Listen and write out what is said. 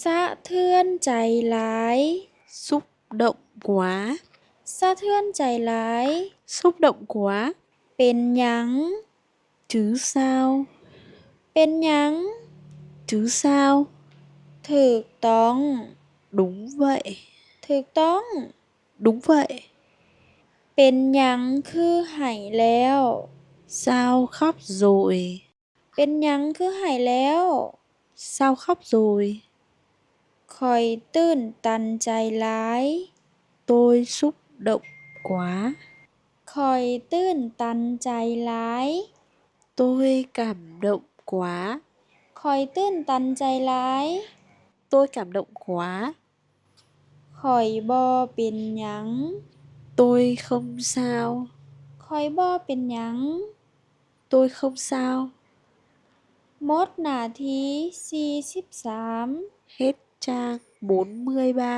ສະເທືອນໃຈຫຼາຍ. Xúc động quá. ສະເທືອນໃຈຫຼາຍ. Xúc động quá. ເປັນຫຍັງ? Chứ sao? ເປັນຫຍັງ? Chứ sao? ຖືກຕ້ອງ. Đúng vậy. ຖືກຕ້ອງ. Đúng vậy. ເປັນຫຍັງຄືໄຫ້ແລ້ວ? Sao khóc rồi? ເປັນຫຍັງຄືໄຫ້ແລ້ວ? Sao khóc rồi? ຂ້ອຍຕື້ນຕັນໃຈຫຼາຍ. Tôi xúc động quá. ຂ້ອຍຕື້ນຕັນໃຈຫຼາຍ. Tôi cảm động quá. ຂ້ອຍຕື້ນຕັນໃຈຫຼາຍ. Tôi cảm động quá. ຂ້ອຍບໍ່ເປັນຫຍັງ. Tôi không sao. ຂ້ອຍບໍ່ເປັນຫຍັງ. Tôi không sao. ໝົດໜ້າທີສີ່ສິບສາມ. Hết trang bốn mươi ba.